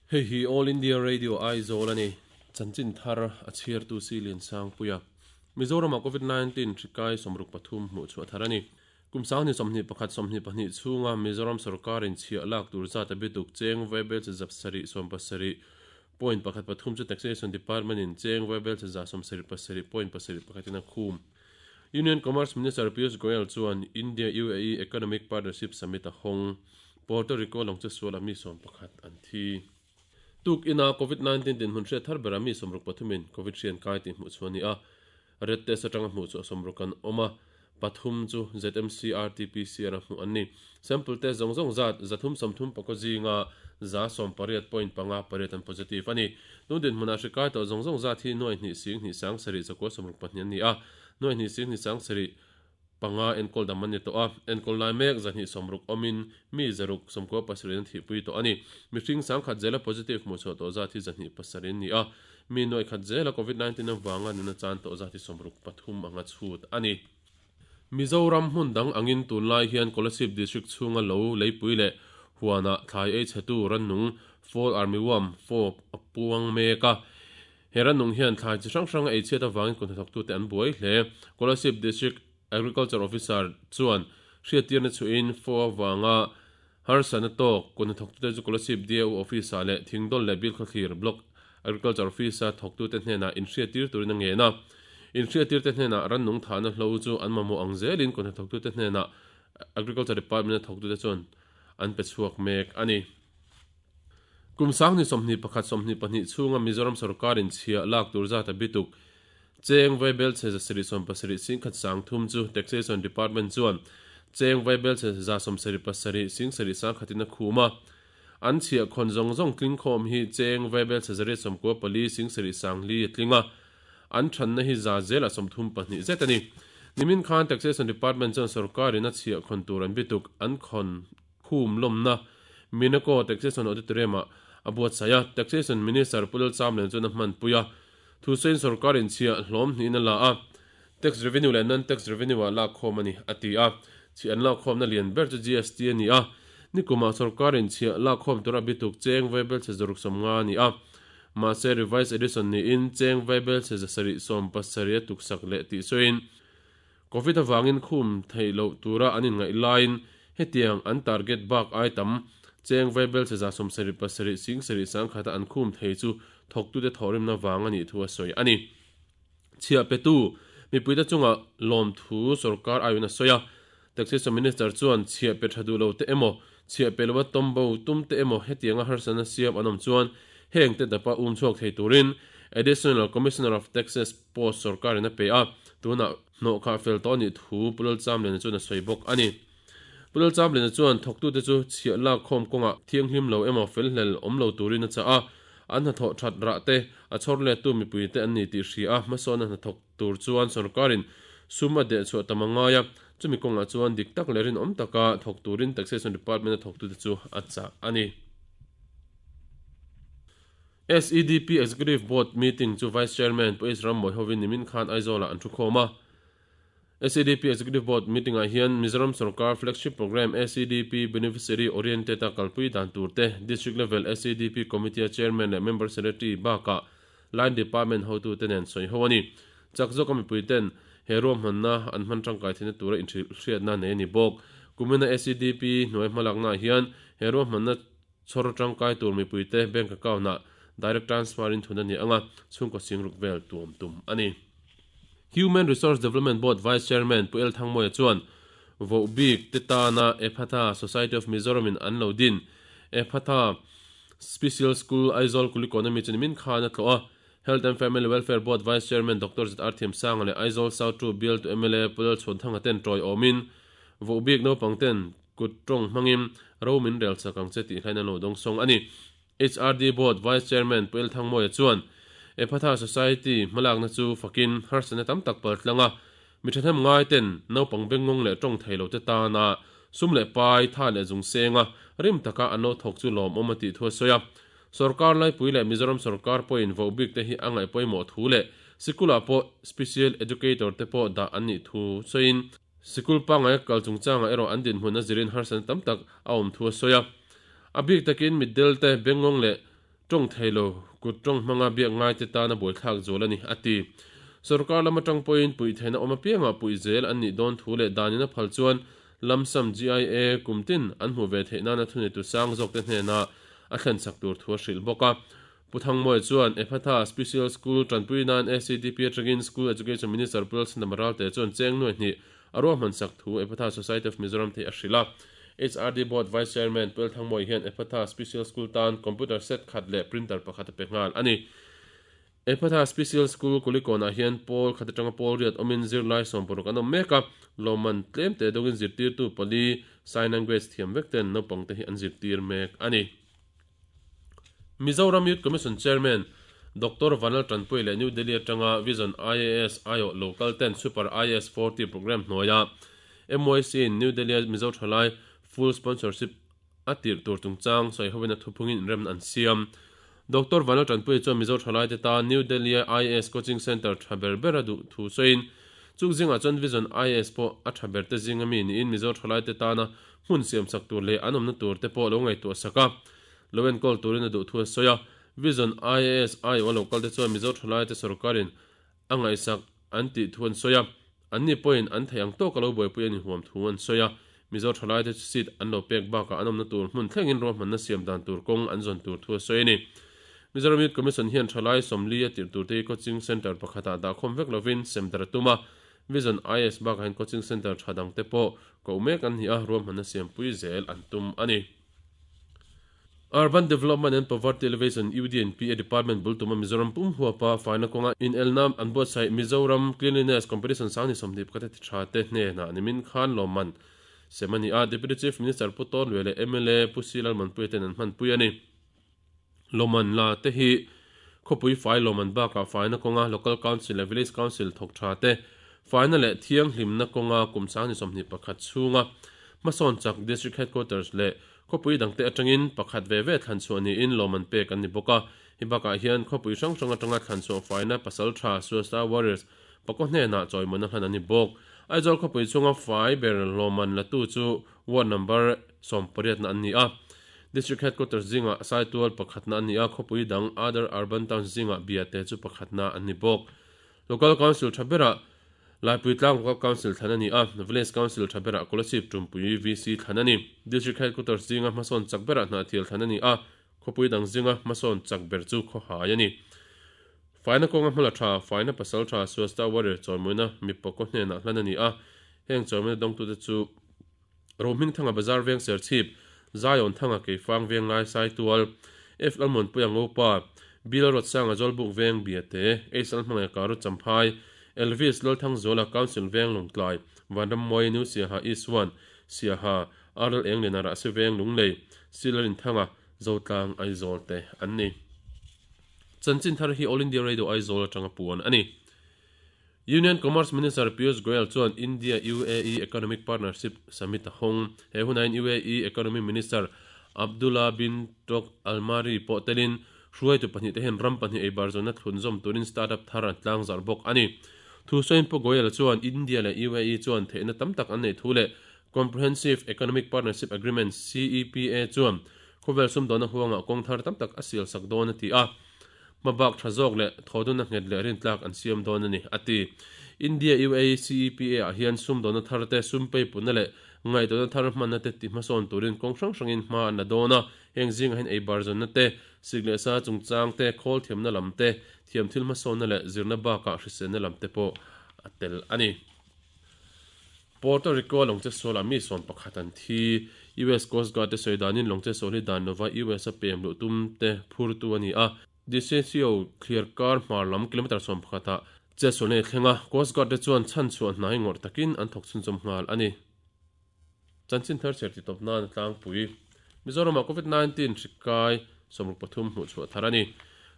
Hei hi All India Radio Aizawl a ni. Chanchin thar a chhiartu si Liansangpuia. Mizoramah Covid 19 hri kai 63 hmuh chhuah thar a ni. Kum 2021 22 chhunga Mizoram sorkarin chhiah lak tur zat a bituk cheng vaibel chi zap sarih 17 point pakhat pathum chu Taxation Department in cheng vaibel chi za 77 point pasarih pakhatin a khum. Union Commerce Minister Piyush Goyal chuan India-UAE Economic Partnership Summit a hawng. Puerto Rico lawng chu sual a mi 11 an thi. Tuk ina Covid 19 dinhmun hriat thar bera mi 63 in Covid hrian kai tih hmuh chhuah a ni a. Red test atanga hmuh chu 60 an awm a, pathum chu ZMC RT-PCR a hmuh an ni. Sample test zawng zawng zat 330 pakaw zinga 180 point panga pariat an positive a ni. Tun dinhmunah hri kai tawh zawng zawng zat hi nuai hnih sing hnih sang sarih zakua 64 an ni a, nuai hnih sing hnih sang sarih panga enkawl dam an ni tawh a, enkawl lai mek 260 awmin mi 697 an thihpui tawh a ni. Mihring 10,000 zela positive hmuh chhuah tawh zat hi 207 an ni a, mi nuai khat zela Covid 19 avanga nuna chan tawh zat hi 63 anga chhut a ni. Mizoram hmun dang angin tunlai hian Kolasib District chhunga lo leipui leh huanah thlai ei chhetu rannung Fall Armyworm, FAW, a puang mek a. He rannung hian thlai chi hrang hrang a ei chhiat avangin kut hnathawktute an buai hle. Kolasib District Agriculture Officer chuan hriattirna chhuihin FAW avanga harsatna tawk kut hnathawktute chu Kolasib DAO Office-ah leh Thingdawl leh Bilkhawthlir Block Agriculture Office-a thawktute hnenah inhriattir turin a ngen a. Inhriattirte hnenah rannung thahna hlo chu an mamawh ang zelin kut hnathawktute hnenah Agriculture Department-a thawktute chuan an pe chhuak mek a ni. Kum 2021 22 chhunga Mizoram sorkarin chhiah lak tur zat a bituk cheng vaibelchhe 770 singkhat sang thum chu Taxation Department chuan cheng vaibelchhe 77 sing sarih sangkhatin a khum a. An chhiah khawn zawng zawng tling khawm hi cheng vaibelchhe 194 sing sarih sang li a tling a. An thanna hi za zela 32 zet a ni. Nimin khan Taxation Department chuan sorkarin a chhiah khawn tur an bituk an khawn khum lawmna Minaco Taxation Auditorium-ah a buatsaih a, Taxation Minister Pu Lalchamlian chuan a hmanpui a. Thusawiin sorkarin chhiah hlawm hnihin a la a, tax revenue leh non-tax revenue-ah lak khawm a ni, a ti a. Chhiah an lak khawmna lian ber chu GST a ni a, nikumah sorkarin chhiah lak khawm tura bituk cheng vaibelchhe 150 a ni a. Mahse, revised edition niin cheng vaibelchhe 770 a tuksak leh tih sawiin, Covid avangin khum theih loh tura an inngaih laiin hetiang an target bak ai tam cheng vaibelchhe 77 sing sarih sangkhata an khum thei chu thawktute thawhrimna vang a nih thu a sawi a ni. Chhiah petu mipuite chunga lawmthu sorkar aiin a sawi a. Taxation Minister chuan chhiah pe tha duh lo te emaw, chhiah pe lova tawmbo tum te emaw hetianga harsatna siam an awm chuan heng te dapa um chhuak thei turin Additional Commissioner of Taxes post sorkarin a pe a, tunah hnawh khah fel tawh a nih thu Pu Lalchamliana chuan a sawi bawk a ni. Pu Lalchamliana chuan thawktute chu chhiah lak khawm kawngah thianghlim lo emaw felhlel awm lo turin a chah a, an hnathawh that rah te a chhawr lettu mipuite an ni tih hria a, hmasawnna hnathawk tur chuan sorkarin sum a deh chhuah tam a ngai a, chumi kawngah chuan dik tak leh rinawm taka thawk turin Taxation Department-a thawktute chu a chah a ni. SEDP Executive Board meeting chu Vice Chairman Pu H. Rammawi hovin nimin khan Aizawlah an thu khawm a. SEDP Executive Board meeting-ah hian Mizoram sorkar flagship programme SEDP Beneficiary Oriented a kalpui dan tur te, District Level SEDP Committee-a Chairman leh Member Secretary bakah Line Department hotute nen sawi ho a ni. Chak zawka mipui ten he ruahmanna an hman tangkai theihna tura inhrilhhriatna nei a ni bawk. Kumina SEDP hnuai hmalaknaah hian he ruahmanna Chhawr tangkai tur mipuite bank account-ah direct transfer in thun a ni ang a, chhungkaw singruk vel tuam tum a ni. Human Resource Development Board Vice Chairman Pu El Thangmawia chuan voh bik te tana Ephatha Society of Mizoram in an lo din Ephatha Special School Aizawl Kulikawn ami chu nimin khan a tlawh a. Health and Family Welfare Board Vice Chairman Doctor ZR Thiamsanga leh Aizawl South 2 Bialtu mla Pu Lalchhuanthanga ten tawiawmin voh bik naupang ten Kut tawng hmangin ro min rel chak ang che tih hlain an lo dawng sawng a ni. HRD Board Vice Chairman Pu El Thangmawia chuan Ephatha Society hmalakna chu fakin harsatna tam tak pal tlang a, mi thahnem ngai ten naupang bengngawng leh tawng thei lo te tana sum leh pai, tha leh zung senga rim taka an lo thawk chu lawmawm a tih thu a sawi a. Sorkar laipui leh Mizoram sorkar pawhin vohbik te hi a ngaih pawimawh thu leh sikulah pawh Special Educator te pawh dah an nih thu sawiin, Sikul pangngai kal chungchangah erawh an dinhmun a zirin harsatna tam tak a awm thu a sawi a. A bik takin mitdel te, bengngawng leh Tawng thei lo, kut tawng hmanga biak ngaite tana buaithlak zual a ni, a ti. Sorkar lam atang pawhin puih theihna awm apiangah puih zel an nih dawn thu leh danin a phal chuan lamsam GIA kum tin an hmuh ve theih nana thuneitu sang zawkte hnenah a thlen chak tur thu a hrilh bawk a. Pu Thangmawia chuan Ephatha Special School tanpui nan ACDP atangin School Education Minister Pu Lalchhandama Ralte chuan cheng nuai hnih a ruahman sak thu Ephatha Society of Mizoram thei a hrilh a. HRD Board Vice Chairman Pu Elthangmawia hian Ephatha Special School tan computer set khat leh printer pakhat a pe nghal a ni. Ephatha Special School Kulikawnah hian pawl khat atanga pawl riat awmin zirlai 60 an awm mek a, lawmman tlem te dawngin zirtirtu pali sign language thiam vek ten naupangte hi an zirtir mek a ni. Mizoram Youth Commission Chairman Doctor Vanlal Tanpui leh New Delhi atanga Vision IAS aiawh local ten Super IAS 40 programme hnuaia MYC in New Delhi-a Mizo thalai full sponsorship a tirh tur chungchang sawi hovin a thuphungin inremna an siam. Doctor Vanlal Tanpui chuan Mizo thalaite tan New Delhi-a IAS coaching centre tha ber ber a duh thu sawiin chung zingah chuan Vision IAS pawh a tha berte zinga mi niin Mizo thalaite tana hmun siamsak tur leh an awmna tur te pawh lo ngaihtuah sak a, lo enkawl turin a duh thu a sawi a. Vision IAS aiawh a lo kal te chuan Mizo thalaite sorkarin a ngaihsak an tih thu an sawi a, anni pawhin an theih ang tawka lo buaipui a ni huam thu an sawi a. Mizo thalaite chu seat an lo pek bakah an awmna tur hmun thlengin ruahmanna siam dan tur kawng an zawn tur thu a sawi a ni. Mizoram Youth Commission hian thalai 40 a tirh turte hi coaching centre pakhatah dahkhawm vek lovin semdar a tum a, Vision IAS bakah hian coaching centre tha dangte pawh koh mek an ni a, ruahmanna siampui zel an tum a ni. Urban Development and Poverty Alleviation, UDNPA, Department bul tuma Mizoram pum huapa faina kawnga inelna an buatsaih Mizoram Cleanliness Competition sang ni 21 te tha te hnenah nimin khan lawmman sem a ni a, Deputy Chief Minister Pu Tawnluai leh mla Pu Si Lalmanpuia ten an hmanpui a ni. Lawmman la te hi khawpui fai lawmman bakah faina kawnga Local Council leh Village Council thawk tha te, faina leh thianghlimna kawnga kum 21 chhunga hmasawn chak District Headquarters leh khawpui dangte atangin pakhat ve ve thlan chhuah niin lawmman pek an ni bawk a. Hi bakah hian khawpui hrang hrang atanga thlan chhuah faina pasal tha Suasta Warriors pakaw hnenah chawimawna hlan an ni bawk. Aizawl khawpui chhunga fai ber lawmman latu chu Ward number 18 na an ni a. District Headquarters zingah Saitual pakhatna a ni a, khawpui dang other urban towns zingah Biate chu pakhatna an ni bawk. Local Council tha berah Laipui Tlang Local Council thlan a ni a, Village Council tha berah Kolasib Tumpui VC thlan a ni. District Headquarters zinga hmasawn chak berah Hnahthial thlan a ni a, khawpui dang zinga hmasawn chak ber chu Khawhai a ni. Faina kawnga hmala tha, Faina pasal tha, Swasta Warrior chawimuina mipa kaw hnenah hlan a ni a, heng chawimuina dawngtute chu Rohmingthanga Bazar Veng Serchhip, Zion Thanga Keifang Veng Lai Saitual, F Lalmuanpuia Ngopa, Bill Rawtsanga Zawlbuk Veng Biate, H Lalhmangaih Karut Champhai, Elvis Lalthangzuala Council Veng Lawngtlai, Vanrammawi New Siaha East 1, Siaha, R Lal Engliana Rahsi Veng Lunglei, C Lalinthanga Zotlang Aizawl te an ni. Chanchin thar hi All India Radio Aizawl atanga puan a ni. Union Commerce Minister Piyush Goyal chuan India-UAE Economic Partnership Summit a hawng. He hunain UAE Economy Minister Abdullah bin Tok Al Marri pawh telin hruaitu pahnihte hian ram pahnih eibar zawnna thlunzawm turin startup thar an tlang zarh bawk a ni. Thusawiin Pu Goyal chuan India leh UAE chuan theihna tam tak an neih thu leh Comprehensive Economic Partnership Agreement, CEPA, chuan khawvel sumdawnna huangah kawng thar tam tak a sialsak dawn a ti a. Hmabak tha zawk leh thawdunna nghet leh rintlak an siam dawn a ni, a ti. India UAE CEPA ah hian sumdawnna thar te, sum peipunna leh ngaihtuahna thar hmanna te ti hmasawn turin kawng hrang hrangin hma an la dawn a. Heng zingah hian eibar zawnna te, sik leh sa chungchang te, khawl thiamna lam te, thiam thil hmasawnna leh zirna bakah hriselna lam te pawh a tel a ni. Puerto Rico-a lawngche sualah mi 11 an thi. US Coast Guard te sawi danin lawngche sual hi dan lova US a pem luh tum te phurtu a ni a. DCCO thliar kar hmar lam kilometre 11 ah chetsual nei thleng a, Coast Guard te chuan chhanchhuah hna hi ngawrh takin an thawk chhunzawm nghal a ni. Chanchin thar chher titawp nan a tlangpui. Mizoramah Covid 19 hri kai 63 hmuh chhuah thar a ni.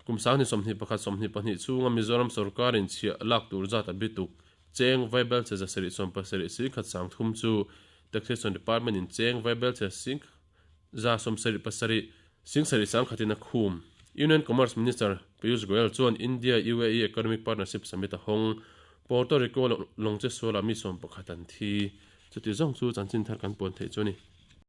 Kum 2021 22 chhunga Mizoram sorkarin chhiah lak tur zat a bituk Cheng Vaibel che 770 singkhat 30 chu Taxation Department in Cheng Vaibel che sing 77 sing sarih sangkhatin a khum. Union Commerce Minister Piyush Goyal chuan India-UAE Economic Partnership Summit a hawng. Puerto Rico lawng che sualah mi 11 an thi. Chuti zawng chu chanchin thar kan puan theih chu a ni.